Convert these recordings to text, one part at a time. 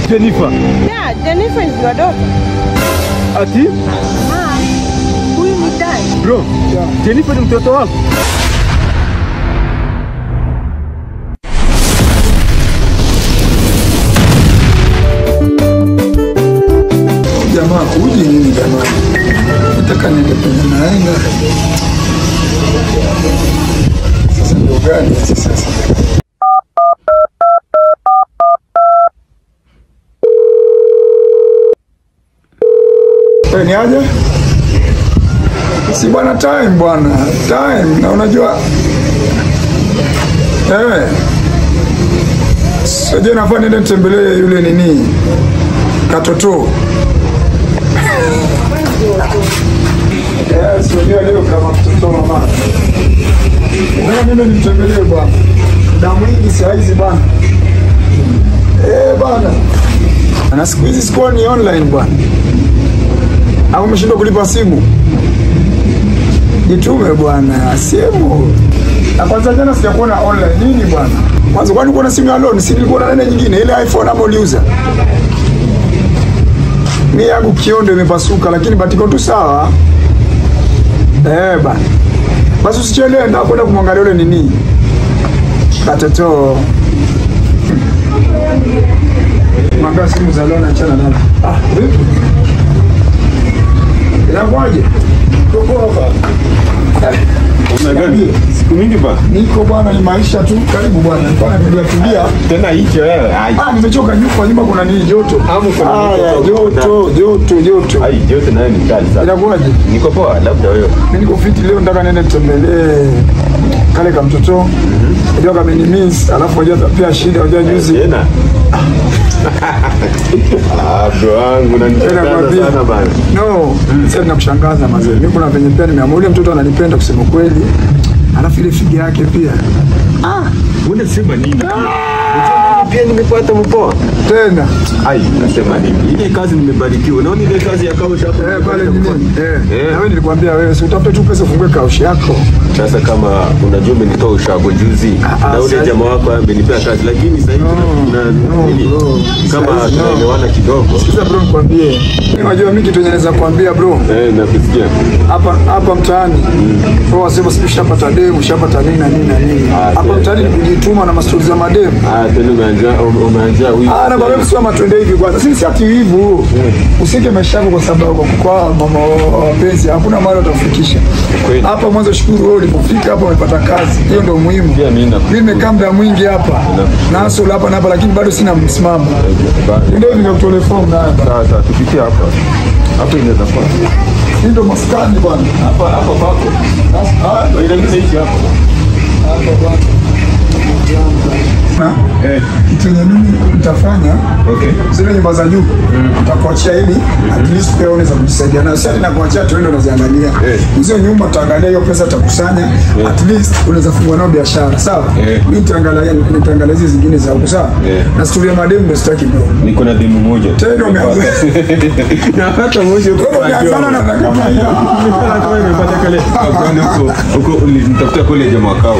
Jennifer. Yeah, Jennifer is your daughter. Ati? Mom, huyu ni dad. Bro, yeah. Jennifer ni mtoto wako? Jamaa kuji nini jamaa? Nataka niende penye naenda. Sasa ndio gani sasa? Ni aje? Si bwana time bwana, time na unajua sije nafaa niende nitembelee yule nini katoto. Sio leo kama mtoto mama. Nataka niende nimtembelee bwana. Muda mwingi saa hizi bwana. Bwana. Na siku hizi sikuwa ni online bwana. Au umeshindwa kulipa simu? Jitume bwana, simu. Na kwanza jana sijakuona online nini bwana? Kwanza kwani uko na simu ya loan? Si nilikuwa na nene nyingine ile iPhone ama uliuza? Mimi yangu kiondo imepasuka lakini batiko tu sawa. Bwana. Basi usichelewe ndio kwenda kumwangalia yule nini? Katoto. Mwanga simu za loan achana nazo. Ah, vipi? Inakuaje? Una gani? Siku mingi bwana. Niko bwana, ni maisha tu. Karibu bwana. Nilikuwa natulia tulia. Tena hicho wewe. Ah, nimechoka nyufa nyumba kuna nini joto. Hapo kuna joto, joto, joto. Ai, joto nayo ni kali sana. Inakuaje? Niko poa, labda wewe. Mimi niko fiti leo, nataka niende nitembelee kale kama mtoto. Unajua kama ni miss, alafu unajua pia shida, unajua juzi. Tena. Ah, bro wangu unanishangaza sana bana. No, sasa ninakushangaza mazee. Mimi kuna venye pia nimeamua yule mtoto ananipenda kusema kweli. Alafu ile figa yake pia. Ah, unasema nini? Pia nimepata mpoa. Tena. Ai, nasema nini? Ile kazi nimebarikiwa. Unaona ile kazi ya kaush hapo pale nini? Na wewe nilikwambia wewe si utafute tu pesa ufungue kaush yako. Sasa kama unajua umenitoa ushago juzi na ule jamaa wako amenipea kazi lakini sasa hivi nini? Kama tunaelewana kidogo. Sikiza bro nikwambie. Unajua mimi kitu naweza kuambia bro. Nakusikia. Hapa hapa mtaani. Kwa wasema sikushapata demu, ushapata nini na nini na nini. Hapa mtaani ni kujituma na mastori za mademu. Ah, tena umeanza huyu. Ah, na baba sio matwende hivi kwanza. Sisi ati hivi. Usike maisha yako kwa sababu kwa mama wapenzi hakuna mahali utafikisha. Hapa mwanzo shukuru wewe ulipofika hapa umepata kazi. Hiyo ndio muhimu. Mimi nimekaa muda mwingi hapa. Na hustle hapa na hapa lakini bado sina msimamo. Ndio nimekutolea form na hapa. Sawa sawa, tupitie hapa. Hapo inaweza kuwa. Hii ndio maskani bwana. Hapa hapa pako. Ah, ndio ile hapa. Hapa bwana. Kitu yenye mimi nitafanya, okay, zile nyumba za juu nitakuachia ili at least pia unaweza kujisaidia nayo. Sasa ninakuachia tu ndio unaziangalia hizo nyumba, tutaangalia hiyo pesa tutakusanya, at least unaweza fungua nayo biashara, sawa? Mimi nitaangalia hizi zingine za huko, sawa? Na story ya mademu ndio sitaki bro. Niko na demu moja tena umeanza na hata moja huko umeanzana na kama hiyo kama nimepata kale huko huko nitafuta kule jamaa kao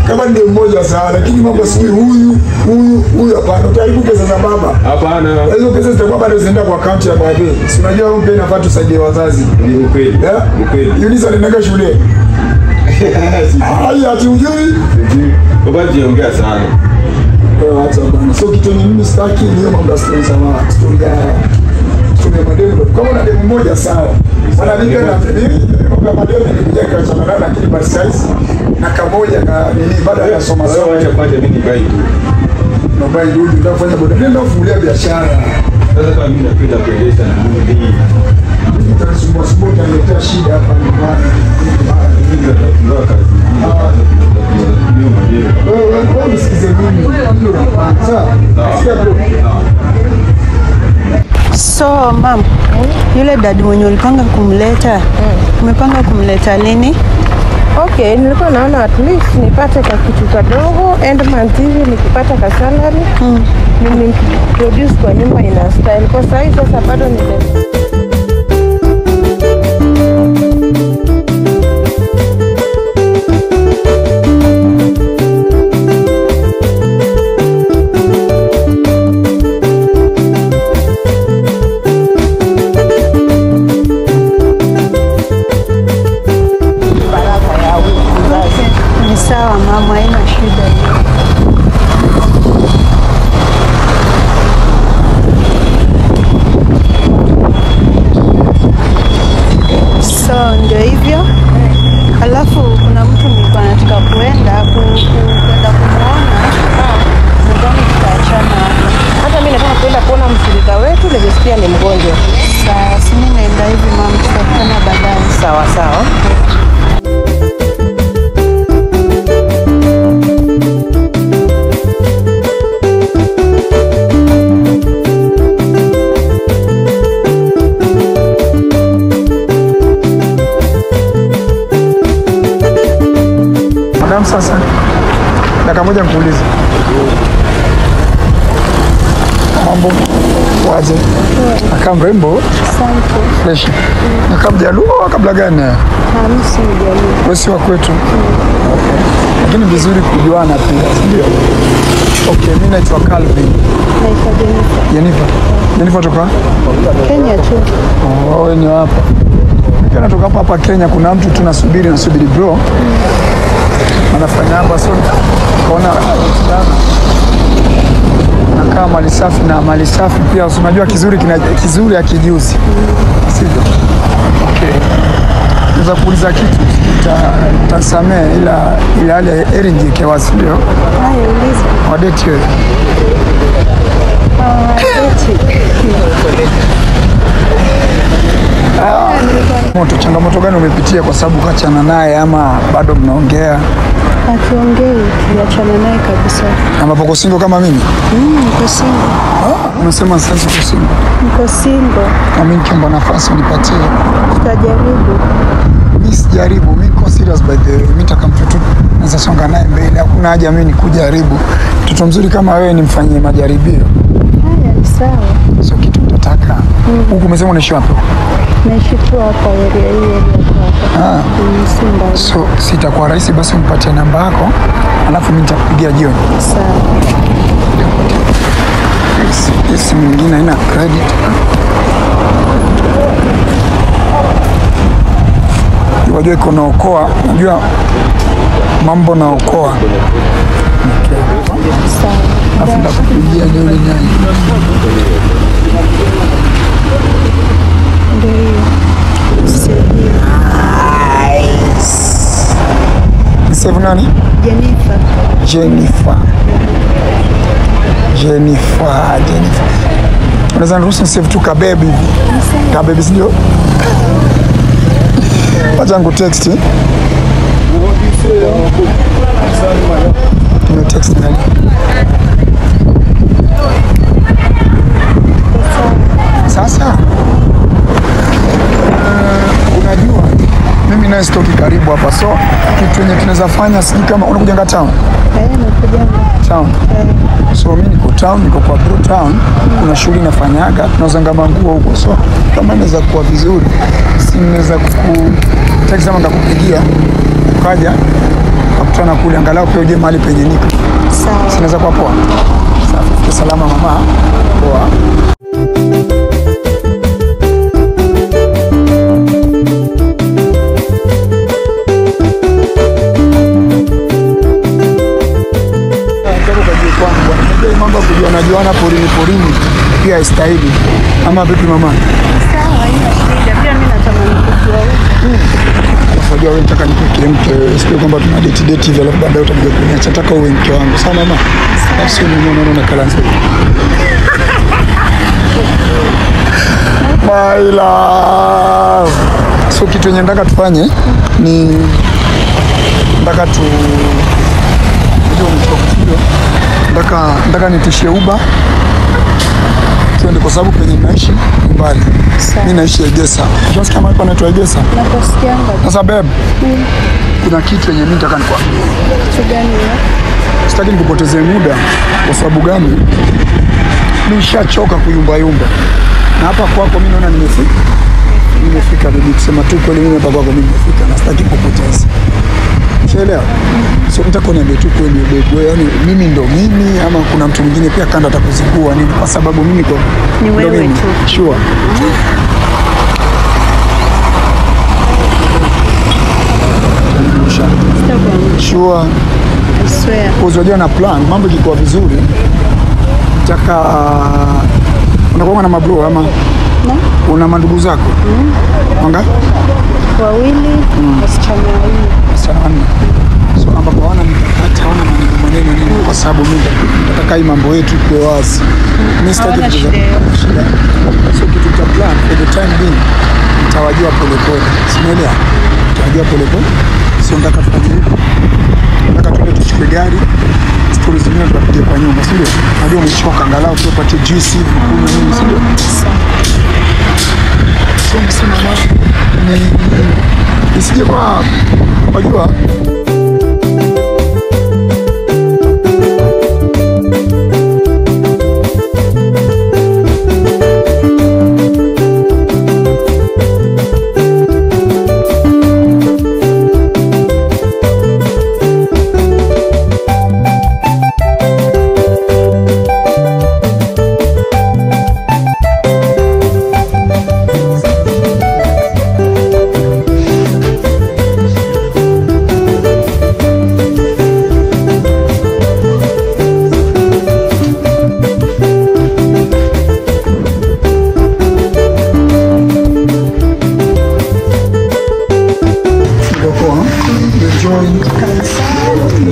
kama ndio mmoja sawa, lakini mambo sijui huyu huyu huyu hapana, utaharibu pesa za baba. Hapana, hizo pesa zitakuwa bado zinaenda kwa akaunti ya baba. Si unajua wewe pia inafaa tusaidie wazazi. Ni ukweli. Ukweli. Yunisa anaenda shule. Ai, ati hujui? Baba jiongea sana. Wewe acha bwana. So kitu ni mimi sitaki ni mambo ya story za mama. Story ya mademu. Kama una demu moja sawa. Bwana mimi na mambo ya mademu nilikuja kaachana nayo lakini by size na kamoja na nini bado anasoma soma. Acha kwanza mimi ni bai tu. Na bai tu ndio boda. Ndio kufungulia biashara. Sasa kama mimi napenda kuendesha na mimi nitanisumbua sumbua utaniletea shida hapa nyumbani. Mimi ndio kazi. Wewe nisikize mimi. Sawa. Sikia bro. So mam, yule dad mwenye ulipanga kumleta, umepanga kumleta lini? Okay, nilikuwa naona at least nipate ka kitu kadogo end month hivi nikipata ka salary mimi produce kwa nyumba ina style. Kwa sasa sasa bado ni Haina shida hiyo. So ndio hivyo. Alafu kuna mtu nilikuwa nataka kuenda kumuona. Nadhani tutaachana. Hata mimi nataka kuenda kuona mshirika wetu, nimesikia ni mgonjwa. Sawa, si mimi naenda hivi mama, tutakutana baadaye. Sawa sawa. Madam, sasa dakika moja nikuulize. Mambo waje? Akaa mrembo. Asante. Fresh. Akaa Mjaluo kabla gani? Mimi si Mjaluo. Wewe si wa kwetu. Okay. Lakini vizuri kujuana pia, ndio? Okay, mimi naitwa Calvin. Naitwa Jennifer. Jennifer. Jennifer toka? Kenya tu. Oh, wewe ni hapa. Mimi natoka hapa Kenya, kuna mtu tunasubiri, nasubiri bro. Anafanya hapa, so kaona nakaa mali safi na mali safi pia, unajua kizuri kina kizuri hakijuzi. Sivyo? Okay. Naweza kuuliza kitu utasamee, ila hali ya heri njiweke wazi, ndio? Haya, uliza. Wadeti wewe. Moto, changamoto gani umepitia kwa sababu kachana naye ama bado mnaongea? Hatuongei, tuliachana naye kabisa. Ambapo uko single kama mimi? Niko single. Ah, unasema sasa uko single? Niko single. Na mimi nikiomba nafasi unipatie. Tutajaribu. Mimi sijaribu, mimi niko serious by the way. Mimi nataka mtoto naweza songa naye mbele. Hakuna haja mimi nikujaribu. Mtoto mzuri kama wewe nimfanyie majaribio. Haya, ni sawa. Sio kitu utataka. Huku umesema unaishi wapi? Naishi tu hapa area hii hapa. Ah. Si mbali. So sitakuwa rahisi basi unipatie namba yako, alafu mimi nitakupigia jioni. Sawa. Simu nyingine haina credit. Unajua iko naokoa, unajua mambo naokoa. Okay. Sawa. Alafu nitakupigia jioni nyanya. Ndio hiyo. Save nani? Jennifer. Jennifer. Jennifer, Jennifer. Unaweza niruhusu save tu kabebi hivi? Kabebi, si ndio? Wacha nikutext. Nimetext nani? Sasa unajua mimi naye sitoki karibu hapa, so kitu yenye tunaweza fanya, sijui kama unakuja town? Nakuja town. So mimi niko town, niko kwa bro town, kuna shughuli nafanyaga, tunauzanga manguo huko, so kama inaweza kuwa vizuri, si naweza kukutext ama nikakupigia ukaja tukakutana kule, angalau pia uje mahali penye niko. Sawa. Si naweza kuwa poa? Safi, salama mama. Poa. Mambo kujuana porini porini pia haistahili. Ama vipi mama? Sawa, haina shida. Pia mimi natamani kujua wewe. Unajua wewe nataka nikuke mke, sio kwamba tuna date date hivi alafu baadaye utakuja kuniacha. Nataka uwe mke wangu. Sawa mama? Sio mimi unaona kala nzuri. My love. So kitu yenye nataka tufanye ni nataka tu nataka nitishie Uber tuende, kwa sababu penye naishi ni mbali. Mimi naishi Egesa. Unasikia mahali panaitwa Egesa? Naposikia. Sasa babe, kuna kitu yenye mimi nataka nikwambie. Kitu gani hiyo? Sitaki nikupotezee muda. Kwa sababu gani? Nishachoka kuyumba yumba. Na hapa kwako mimi naona nimefika. Nimefika bibi, kusema tu kweli mimi hapa kwako mimi nimefika na sitaki kukupoteza. Ushaelewa? So nataka uniambie tu kweli babe, yaani mimi ndo mimi ama kuna mtu mwingine pia kando atakuzingua nini? Kwa sababu mimi kwa ni wewe tu. Sure. Sure. I swear. Kwa unajua na plan mambo ikikuwa vizuri. Nataka unakuwa na mabro ama No. una mandugu zako? Wanga? Wawili, wasichana wawili. Wasichana wanne. So ambapo hawana mikakati, hawana maneno nini, kwa sababu mimi nataka hii mambo yetu kuwe wazi. Mimi sitaki Hawana vitu za shida. shida. So kitu cha plan for the time being nitawajua polepole. Simeelewa? Nitawajua polepole. So nataka tufanye hivi. Nataka tuende tuchukue gari. Stori zingine tutapiga kwa nyumba, si ndio? Najua umechoka, angalau tu upate juice hivi kunywa nini, si ndio? So msimama ni isije kwa unajua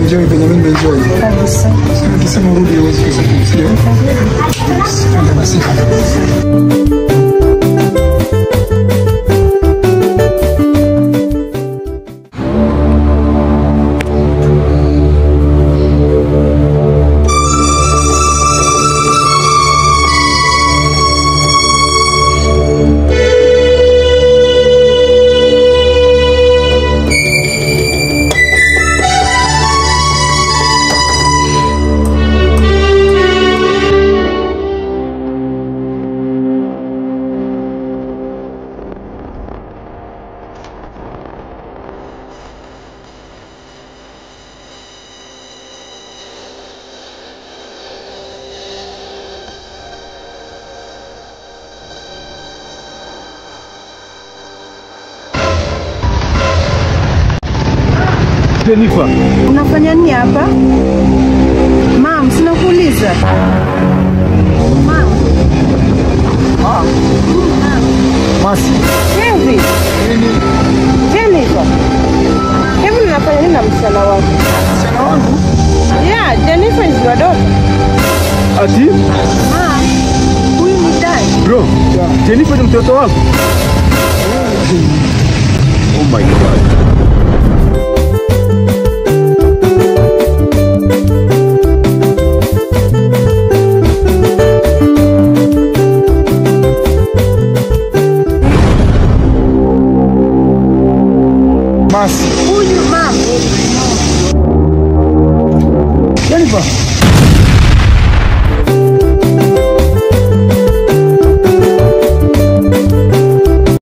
Enjoy venye mimi nimeenjoy. Kabisa. Nikisema urudi huwezi kusema, sio? Twende basi. Jennifer. Unafanya nini hapa? Mam, sina kuuliza. Mam. Masi. Kevin. Nini? Jennifer. Kevin, unafanya nini na msichana wako? Msichana wangu? Yeah, Jennifer is your daughter. Ati? Mam, huyu ni dad. Bro, Yeah. Jennifer ni mtoto wako? Oh my God. Masi. Huyu mam. Jennifer.